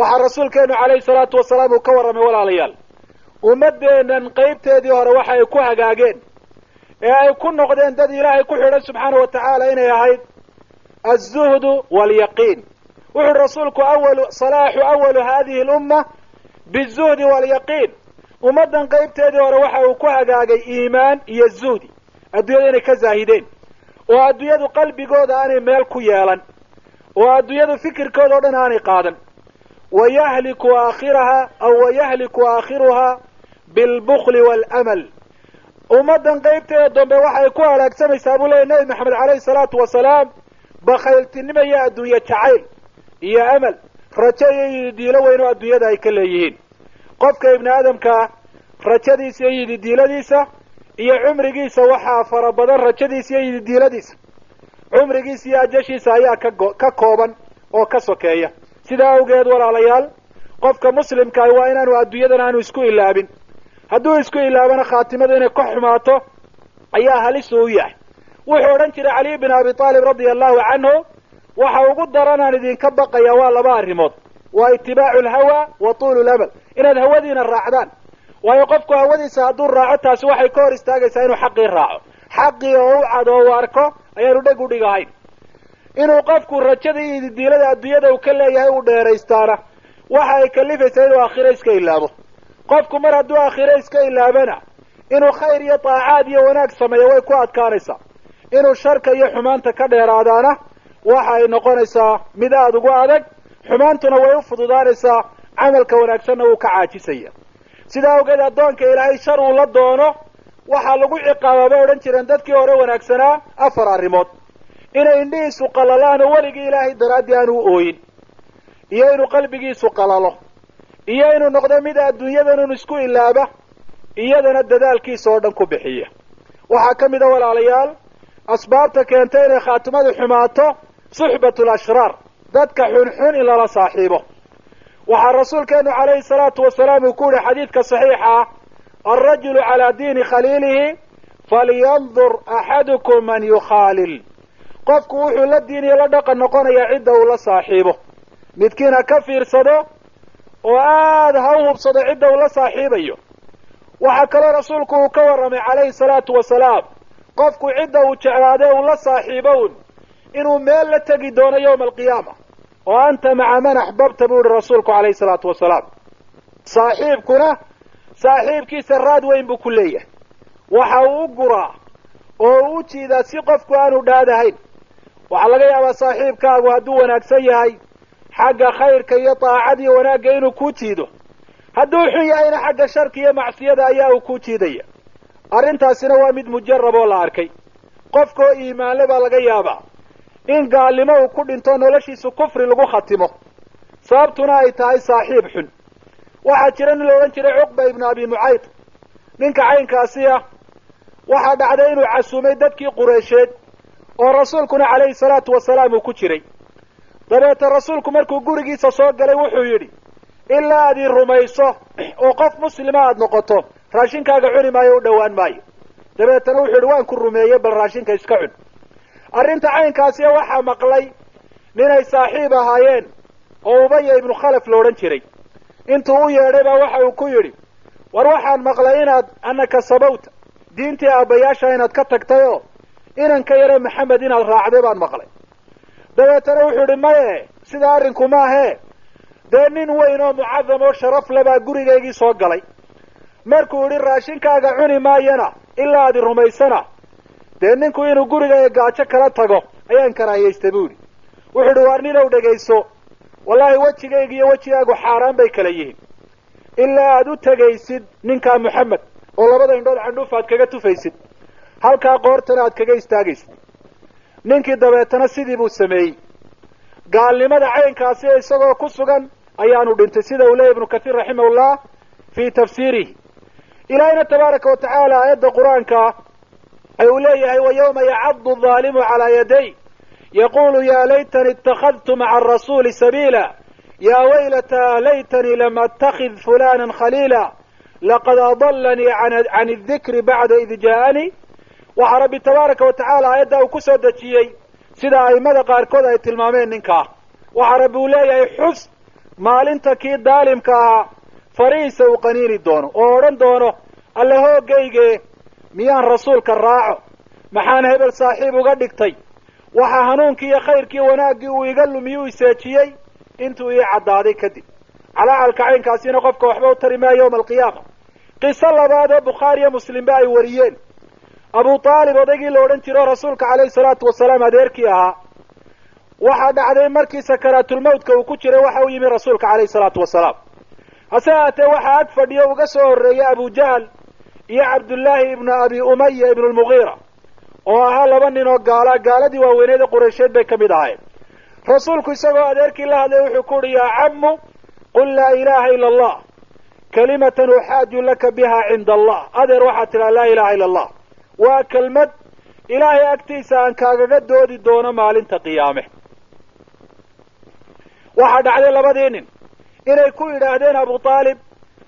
Waxaa Rasuulkeenu calayhi salaatu wasalaam uu ka warramay, walaalayaal, ummaddeennan qaybteedii hore waxa ay ku hagaageen ee ay ku noqdeen dad Ilaahay ku xidhan subxaana wa tacaala inay ahayd alzuhdu waalyaqiin. Wuxuuhi Rasuulku: awalu salaaxu awalu hadihi alumma bizuhdi waalyaqiin. Ummaddan qaybteedii hore waxa uu ku hagaagay iimaan iyo zuhdi, adduunyada inay ka zaahideen oo adduunyadu qalbigooda aanay meel ku yeelan oo adduunyadu fikirkooda o dhan aanay qaadan. Wayahliku aakhiraha aw wayahliku aakhiruhaa bilbukli waalamal. Ummaddan qaybteeda dambe waxay ku halaagsamaysaa, buu leeyay Nebi Maxamed calayhi salaatu wasalaam, bakhayltinimo iyo adduunye jacayl iyo amal, rajo iyo yididiilo weyn oo adduunyada ay ka leeyihiin. Qofka ibni aadamkaa rajadiisa iyo yididiiladiisa iyo cumrigiisa waxaa fara badan rajadiisa iyo yididiiladiisa, cumrigiisa iyo ajashiisa ayaa ka kooban oo ka sokeeya. Sidaa awgeed, walaalayaal, qofka muslimkaahi waa inaanu adduunyadan aanu isku ilaabin. Hadduu isku ilaabana, khaatimadu inay ka xumaato ayaa halis u yahay. Wuxuu odhan jiray Caliy bin Abi Aalib radia allahu canhu: "Waxa ugu daranaan idinka baqaya waa laba arrimood, waa itibaacu alhawa wa tuulu lamal, inaad hawadiina raacdaan." Waayo, qofku hawadiisa hadduu raaco, taasi waxay ka hor istaagaysaa inuu xaqii raaco. Xaqii oo u cad oo u arko ayaanu dheg u dhigahayn. Inuu qofku rajada iyo ididiilada adduunyada uu ka leeyahay uu dheeraystaana waxa ay kalifaysaa inuu aakhiro iska ilaabo. Qofku mar hadduu aakhiro iska ilaabana, inuu khayr iyo daacaad iyo wanaag sameeyo way ku adkaanaysaa, inuu sharka iyo xumaanta ka dheeraadaana waxa ay noqonaysaa mid aada ugu adag. Xumaantuna way u fududaanaysaa, camalka wanaagsanna wuu ka caajisaya. Sidaa awgeed, addoonka Ilaahay shar uu la doono waxaa lagu ciqaabaa, bay odhan jireen dadkii hore wanaagsanaa, afar arrimood: inay indhihiisu qalalaan oo weligii Ilaahay daraaddii aanu u ooyin, iyo inuu qalbigiisu qalalo, iyo inuu noqdo mid adduunyadan un isku ilaaba, iyadana dadaalkiisa oo dhan ku bixiya. Waxaa ka mid a, walaalayaal, asbaabta keentay inay khaatimadu xumaato suxbatu alashraar, dadka xunxun in lala saaxiibo. Waxaa Rasuulkeenu calayhi salaatu wasalaam uu ku yihi xadiidka saxiixa ah: "Alrajulu calaa diini khaliilihi, falyandur axadukum man yukhaalil." Qofku wuxuu la diiniyo la dhaqan noqonayaa cidda uu la saaxiibo. Midkiin ha ka fiirsado oo aada ha u hubsado cidda uu la saaxiibayo. Waxaa kaloo Rasuulku uu ka warramay calayhi salaatu wasalaam qofku cidda uu jeclaadee uu la saaxiibo un inuu meel la tegi doono yowma alqiyaama, oo "anta maca man axbabta" buu yihi Rasuulku calayhi salaatu wasalaam. Saaxiibkuna saaxiibkiisa raad weyn buu ku leeyahay. Waxa uu u guraa oo uu u jiidaa si qofku aanu dhaadahayn. Waxaa laga yaabaa saaxiibkaagu hadduu wanaagsan yahay xagga khayrka iyo daacad iyo wanaagga inuu ku jiido, hadduu xun yahayna xagga sharka iyo macsiyada ayaa uu ku jiidaya. Arrintaasina waa mid mujarab oo la arkay. Qofkoo iimaanle baa laga yaabaa in gaalnimo uu ku dhinto, noloshiisu kufri lagu khatimo, sababtuna ay tahay saaxiib xun. Waxaa jira nin la odhan jiray Cuqba ibnu Abi Mucayd. Ninka caynkaasi ah waxaa dhacday inuu casuumay dadkii Qureysheed oo Rasuulkuna calayhi salaatu wasalaam uu ku jiray. Dabeete Rasuulku markuu gurigiisa soo galay wuxuu yidhi: "Ilaa aad ii rumayso oo qof muslima aad noqoto, raashinkaaga cuni maayo, u dhowaan maayo." Dabeetana wuxuu yidhi: "Waan ku rumeeyey, bal raashinka iska cun." Arrinta caynkaasiya waxaa maqlay ninay saaxiib ahaayeen oo Ubaya ibnu Khalaf la odhan jiray. Intuu u yeedhay baa waxa uu ku yidhi: "War, waxaan maqlay inaad annaka sabawta diintii aabbayaasha inaad ka tagtay oo inanka yare Maxamed inaad raacday baan maqlay." Dabeetana wuxuu yidhi: "Maye, sidaa arrinku maahee, dee nin weyn oo mucadam oo sharaf le baa gurigaygii soo galay. Markuu yidhi raashinkaaga cuni maayana ilaa aad i rumaysana, dee ninku inuu gurigayga gaajo kala tago ayaan karaahiyaystay," buu yidhi. Wuxuu yidhi: "Waar ninow, dhegayso, wallaahi wejigayga iyo wejigaagu xaaraan bay kala yihiin ilaa aad u tegaysid ninkaa Moxamed oo labada indhood candhuuf aad kaga tufaysid, halkaa qoortana aad kaga istaagaysid." Ninkii dabeetana sidii buu sameeyey. Gaalnimada caynkaasi isagoo ku sugan ayaanu dhintay, sida uu leeyay Ibnu Kathiir raximahullah fii tafsiirihi. Ilaahayna tabaaraka wa tacaala aayadda Qur-aanka ay uu leeyahay: "Wa yawma yacaddu aldaalimu calaa yaday, yaqulu ya laytani ittakhadtu maca arasuuli sabiila, ya waylata laytanii lam attakhid fulana khaliila, laqad adalanii can aldikri bacda id ja'anii." Waxaa Rabbi tabaaraka wa tacaala aayadda uu ku soo dejiyey, sida aimada qaarkood ay tilmaameen, ninkaa. Waxaa Rabbi uu leeyahay: xus Maalinta kii daalimka ahaa farihiisa uu qaniini doono oo odhan doono, alle hoogayge, miyaan rasuulka raaco? Maxaan hebel saaxiib uga dhigtay? Waxaa hanuunkii iyo khayrkii wanaaggii uu iga lumiye u iseejiyey intuu ii caddaaday kadib. Calaacalka caynkaasina qofka waxba u tari maayo yowma alqiyaama. Qiso labaad oo Bukhaari iyo Muslimba ay wariyeen, Abu Aalib odaygii la odhan jiro, rasuulka calayhi salaatu wasalaam adeerkii ahaa, waxaa dhacday markii sakaraatulmawtka uu ku jiray waxa u yimi rasuulka calayhi salaatu wasalaam. Hase haatee waxaa ag fadhiyo uga soo horreeyey Abujahl iyo Cabdullaahi ibnu Abi Umaya ibnu Lmugiira, oo ahaa laba nin oo gaala, gaaladii waaweyneed ee Qureysheed bay ka mid ahaayeen. Rasuulku isagoo adeerkii la hadlay wuxuu ku uhi, yaa cammu, qul laa ilaaha ila Allah, kalimatan uxaaju laka biha cinda Allah. Adeer, waxaad tidhaha laa ilaha ila Allah, waa kelmad Ilaahay agtiisa aan kaagaga doodi doono maalinta qiyaame. Waxaa dhacday labadii nin inay ku yidhaahdeen Abu Aalib,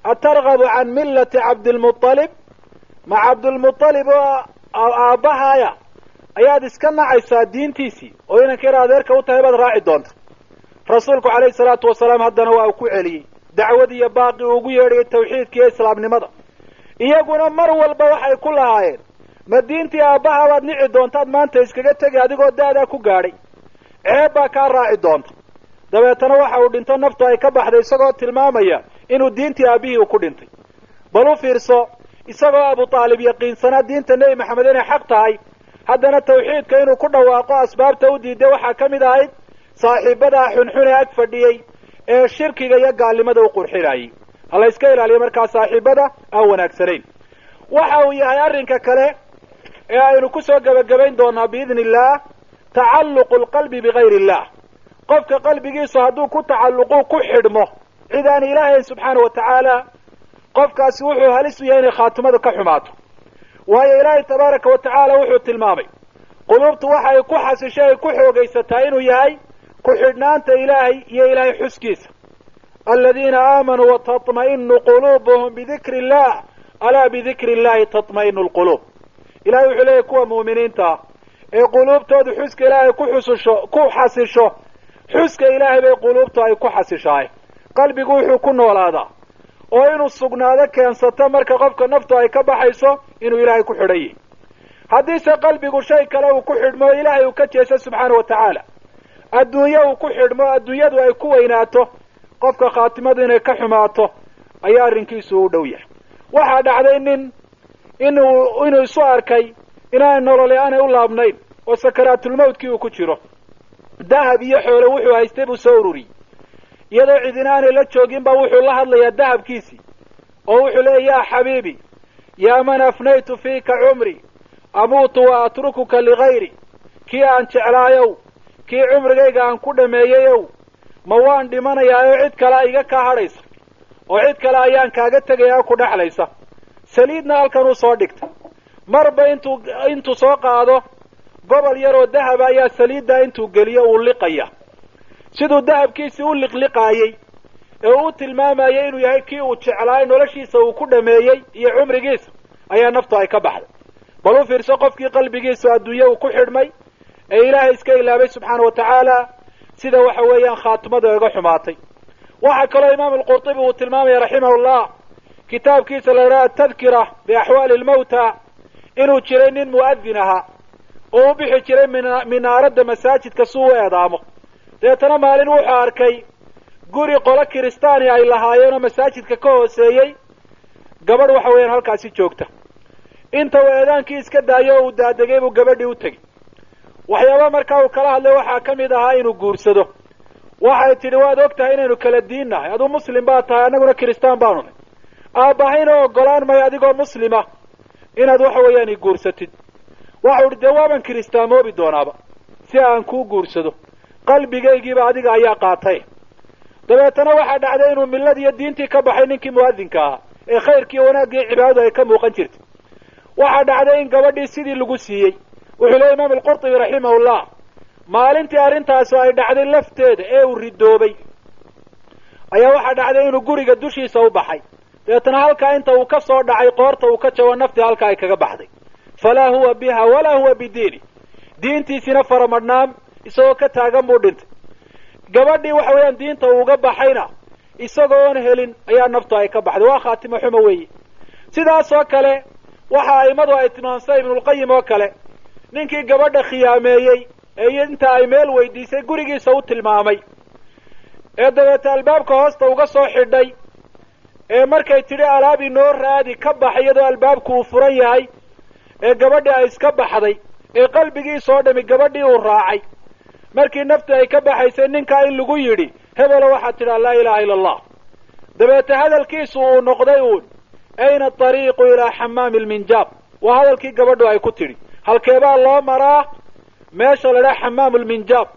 atargabu can millati Cabdilmualib? Ma Cabdulmualib oo aabbahaaya ayaad iska nacaysaa diintiisii oo inanka yar adeerka u tahay baad raaci doonta? Rasuulku calayhi salaatu wasalaam haddana waa uu ku celiyey dacwad iyo baaqi uu ugu yeedhayay tawxiidka iyo islaamnimada. Iyaguna mar walba waxay ku lahaayeen, ma diintii aabbaha baad nici doontaad maanta iskaga tegi adigoo da'daa ku gaadhay? Ceeb baa kaa raaci doonta. Dabeetana waxa uu dhinto naftu ay ka baxday isagoo tilmaamaya inuu diintii aabbihii uu ku dhintay. Bal u fiirso, isagoo Abu Aalib yaqiinsanaa diinta Nebi Maxamed inay xaq tahay, haddana tawxiidka inuu ku dhawaaqo asbaabta u diiday waxaa ka mid ahayd saaxiibadaa xunxun ee ag fadhiyey ee shirkiga iyo gaalnimada u qurxinayay. Ha la iska ilaaliyo markaa saaxiibada aan wanaagsanayn. Waxa uu yahay arrinka kale ee aynu kusoo gebagabayn doonaa biidni illaah, tacalluqu alqalbi bigayri illah. Qofka qalbigiisu hadduu ku tacalluqu ku xidhmo cid aan ilaahayn subxaana wa tacaala, qofkaasi wuxuu halis u yahay inay khaatimadu ka xumaato. Waayo, Ilaahay tabaaraka wa tacaala wuxuu tilmaamay quluubtu waxa ay ku xasishay ay ku xoogaysataa inuu yahay ku xidhnaanta Ilaahay iyo Ilaahay xuskiisa. Aladiina aamanuu watatma'inu quluubuhum bidikri illah, alaa bidikri illahi tatma'inu alquluub. Ilahay wuxuu leeyahy, kuwa mu'miniinta ah ee quluubtoodu xuska Ilaahay ku xususho ku xasisho, xuska Ilaahay bay quluubtu ay ku xasishaay. Qalbigu wuxuu ku noolaadaa oo inuu sugnaado keensato marka qofka naftu ay ka baxayso inuu Ilaahay ku xidhan yihi. Haddiise qalbigu shay kale uu ku xidhmo, Ilaahay uu ka jeeso subxaana wa tacaala, adduunyo uu ku xidhmo, adduunyadu ay ku weynaato, qofka khaatimadu inay ka xumaato ayaa arrinkiisu u dhow yahay. Waxaa dhacday nin inuu isu arkay inaan nolole aanay u laabnayn oo sakaraatulmawtkii uu ku jiro. Dahab iyo xoolo wuxuu haystay buu soo ururiyey. Iyadoo cidina aanay la joogin ba wuxuu la hadlayaa dahabkiisii oo wuxuu leeya, yaa xabiibi, yaa man afnaytu fiika cumri, amuutu wa atrukuka ligayri? Kii aan jeclaayow, kii cumrigayga aan ku dhameeyeyow, ma waan dhimanayaa oo cid kale iga kaa hadhaysa oo cid kale ayaan kaaga tegayaa ku dhexlaysa? Saliidna halkan uu soo dhigtay, marba intuu soo qaado gobol yar oo dahaba ayaa saliiddaa intuu geliyo uu liqaya. Siduu dahabkiisii u liqliqaayey ee uu tilmaamayay inuu yahay kii uu jeclaay, noloshiisa uu ku dhameeyey iyo cumrigiisa, ayaa naftu ay ka baxday. Bal u fiirso qofkii qalbigiisu adduunye uu ku xidhmay ee Ilaahay iska ilaabay subxaana wa tacaala, sida waxa weeyaan khaatimada iga xumaatay. Waxaa kaloo Imaam Alqurtubi uu tilmaamaya raximahullah kitaabkiisa la yidhaha Atadkira biaxwaali almawta inuu jiray nin mu'adin ahaa oo u bixi jiray minaaradda masaajidka si uu eedaamo. Deetana maalin wuxuu arkay guri qolo kiristaani ay lahaayeen oo masaajidka ka hooseeyey, gabadh waxa weeyaan halkaasi joogta. Inta uu eedaankii iska daayo oo uu daadegay buu gabadhii u tegey. Waxyaaba markaa uu kala hadlay waxaa ka mid ahaa inuu guursado. Waxay tidhi, waad og tahay inaynu kala diin nahay, aduu muslim baa tahay, annaguna kiristaan baanu nahay, aabbahayna ogolaan mayo adigoo muslima inaad waxa weeyaan i guursatid. Waxau idhi, dee waaban kiristaamoobi doonaaba si aan kuu guursado, qalbigaygiiba adiga ayaa qaatay. Dabeetana waxaa dhacday inuu millad iyo diintii ka baxay ninkii mu'adinka ahaa ee khayrkiiyo wanaaggiiyo cibaadadu ay ka muuqan jirtay. Waxaa dhacday in gabadhii sidii lagu siiyey. Wuxuu leey Imaam Alqurtubi raximahullah, maalintii arrintaasi ay dhacday lafteeda ee uu ridoobay ayaa waxaa dhacday inuu guriga dushiisa u baxay. Dabeetana halkaa inta uu ka soo dhacay qoorta uu ka jabo, naftii halkaa ay kaga baxday. Falaa huwa biha walaa huwa bidiini, diintiisina faramadhnaam isagoo ka taagan buu dhintay. Gabadhii waxa weeyaan diinta uuga baxayna isagoon helin ayaa naftu ay ka baxday. Waa khaatimo xumo weeye. Sidaas oo kale waxa aimadu ay tilmaamsay Ibnulqayim oo kale, ninkii gabadha khiyaameeyey ee inta ay meel weydiisay gurigiisa u tilmaamay, ee dabeete albaabka hoosta uga soo xidhay, ee markay tidhi alaab inoo raadi ka bax iyadoo albaabku uu furan yahay, ee gabadhii ay iska baxday, ee qalbigiisa oo dhami gabadhii uu raacay, markii naftu ay ka baxaysay ninkaa in lagu yidhi hebelo waxaad tidhaa laa ilaaha illa allah, dabeete hadalkiisu uu noqday uun ayna atariiqu ilaa xamaami alminjaab. Waa hadalkii gabadhu ay ku tidhi, halkeebaa loo maraa meesha la idhaha xamaamu lminjaab.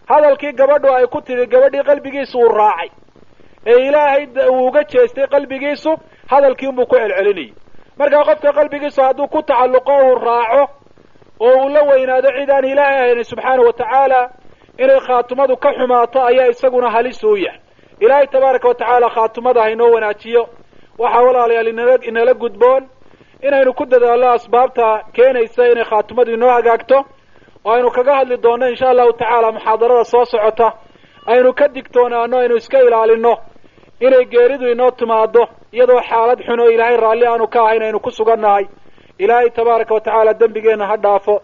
Hadalkii gabadhu ay ku tidhi gabadhii qalbigiisu uu raacay ee ilaahay uu uga jeestay qalbigiisu, hadalkii unbuu ku celcelinayay. Markaa qofka qalbigiisu hadduu ku tacalluqo uu raaco oo uu la weynaado cid aan ilaahay ahaynin subxaana wa tacaala, inay khaatumadu ka xumaato ayaa isaguna halis u yahay. Ilaahay tabaaraka wa tacaala khaatumada hainoo wanaajiyo. Waxaa walaalayaal inala gudboon inaynu ku dadaallo asbaabta keenaysa inay khaatumadu inoo hagaagto, oo aynu kaga hadli doonno insha allahu tacaala muxaadarada soo socota. Aynu ka digtoonaano, aynu iska ilaalino inay geeridu inoo timaado iyadoo xaalad xun oo ilaahay raalli aanu ka ahayn aynu ku sugannahay. Ilaahay tabaaraka wa tacaala dembigeenna ha dhaafo,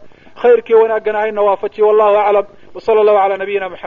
khayrkii wanaaggana hayna waafajiyo. Wallahu aclam, wa sala allahu calaa nabiyina moxamed.